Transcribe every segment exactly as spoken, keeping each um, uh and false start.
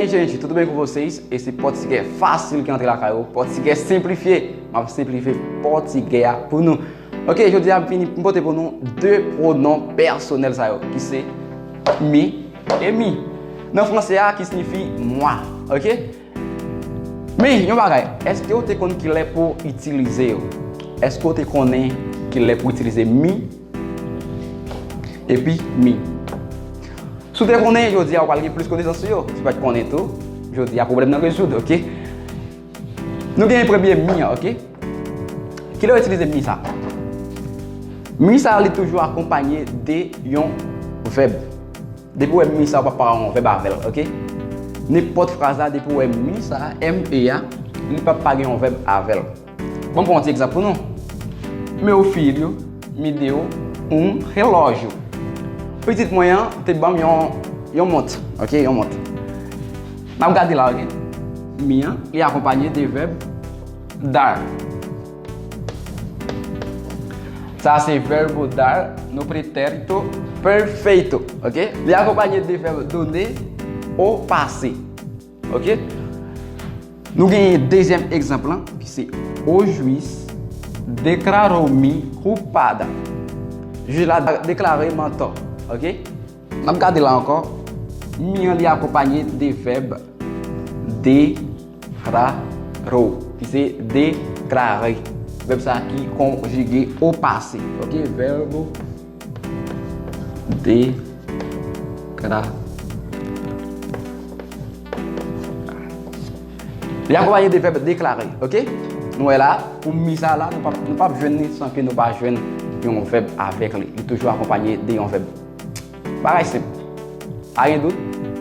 Gente, tudo bem com vocês? Esse português fácil que entre la caio, português simplifié. M ap senplifye pòtigè a pou nou. Ok, jodi a m vini m pote pou nou de pwonon pèsonèl sa yo, ki se mi e mi. Nan franse a, ki siyifi moi. Ok? Men, yon bagay, èske w te konn kilè pou w itilize yo? Èske w te konnen kilè pou w itilize mi epi mi? Si w te konnen, jodi a w pral gen plis konesans sou yo. Si w pa t konnen tou, jodi a pwoblèm nan rezoud, ok? Nou gen premye mi an, ok? Kilè w itilize mi sa? Mi sa li toujou akonpanye de yon vèb. Depi w wè mi sa, w p ap pa gen yon vèb avè l, ok? Nenpòt fraz la, depi w wè mi sa, M E a, li p ap pa gen yon vèb avè l. Ban m pran yon ti egzanp pou nou. Meu filho me deu um relógio. Pitit mwen an te ban m yon, yon mont, ok, yon mont. N ap gade la, ok? Mi an, li akonpanye de vèb dar. Sa se verbo dar no pretérito perfeito, ok? Li akonpanye de vèb donner au passé, ok? Nou genyen dezyèm egzanp lan, ki se: O juiz declarou-me culpada. Jij la deklare m an tò, ok? N ap gade la ankò. Mi an, li akonpanye de vèb declarou, ki se deklare. Vèb sa ki konjige o pase. Ok? Verbo declarou. Li akonpanye de vèb deklare. Ok? Nou wè la, pou mi sa la, nou p ap, nou p ap jwenn li san ke nou pa jwenn yon vèb avèk li. Li toujou akonpanye de yon vèb. Bagay senp. Pa gen dout,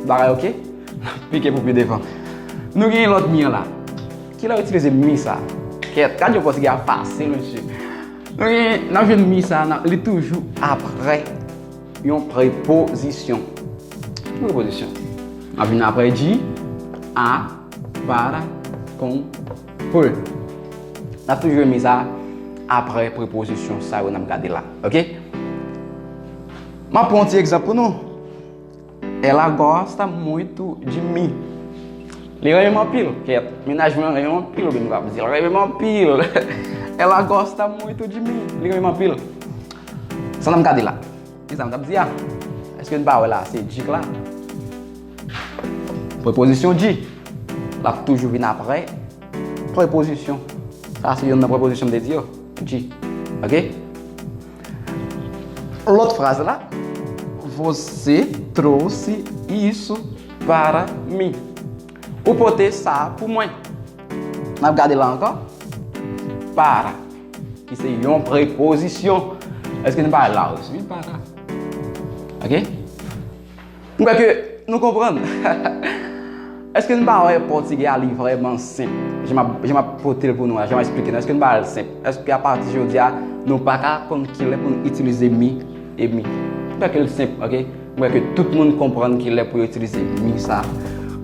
bagay ok? Pike pou pi devan. Nou gen lòt mi an la. Kilè w itilize mi sa? Kèt, gad yon pòtigè a fasil, mesye. Nou gen, n ap jwenn mi sa, n ap, li toujou aprè yon prepozisyon. Ki prepozisyon? N ap vin aprè de, a, para, com, por. N ap toujou jwenn mi sa aprè prepozisyon sa yo n ap gade la. Ok? M ap pran yon ti egzanp pou nou. Ela gosta muito de mim. Li renmen m anpil. Kèt, mennaj mwen renmen m anpil, oubyen nou ka di l renmen m anpil. Ela gosta muito de mim. Li renmen m anpil. Sa n ap gade la? Kisa m t ap di a? Èske n pa wè la, se de k la? Prepozisyon de. L ap toujou vin aprè prepozisyon. Sa se youn nan prepozisyon m te di yo. De. Ok? Lòt fraz la, você trouxe isso para mim. Ou pote sa pou mwen. N ap gade la ankò. Para, ki se yon prepozisyon. Èske nou pa la osi? Wi, para. Ok? M kwè ke nou konprann. Èske nou pa wè pòtigè a li vrèman senp? Jan m ap, jan m ap pote l pou nou la, jan m ap eksplike nou. Èske nou pa wè l senp? Èske apati jodi a, nou pa ka konn kilè pou nou itilize mi e mi? M kwè ke l senp, ok? M kwè ke tout moun konprann kilè pou yo itilize mi sa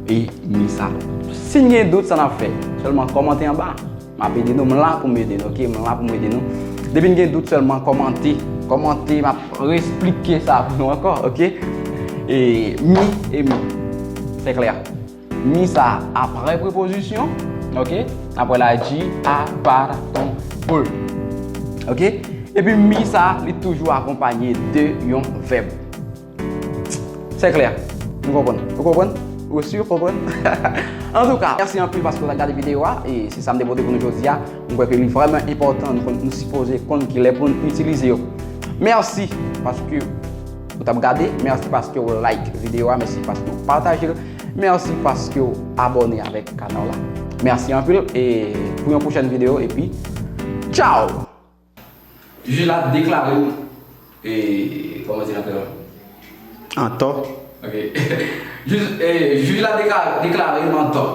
e mi sa. Si n gen dout, sa n ap fè? Sèlman kòmante anba. M ap ede nou, m la pou m ede nou, ok? M la pou m ede nou. Depi n gen dout sèlman, kòmante. Kòmante, m ap reesplike sa pou nou ankò, ok? E mi e mi. Se klè. Mi sa aprè prepozisyon, ok? N ap wè la, de, a, para, com, por. Ok? Epi mi sa, li toujou akonpanye de yon vèb. Se klè. Nou konprann? Ou konprann? Ou si ou konprann? Antouka, mèsi anpil paske w ta gade videyo a. E se sa m te pote pou nou jodi a. M kwè ke li vrèman enpòtan, nou konn, nou sipoze konn kilè pou n itilize yo. Mèsi paske ou t ap gade. Mèsi paske w like videyo a. Mèsi paske w pataje l. Mèsi paske w abòne avèk kanal la. Mèsi anpil. E pou yon pwochèn videyo, epi tchao! Jij la deklare m, e, kòman di l ankò? An tò. Ok. Jij, e, jij la dekla-, deklare m an tò.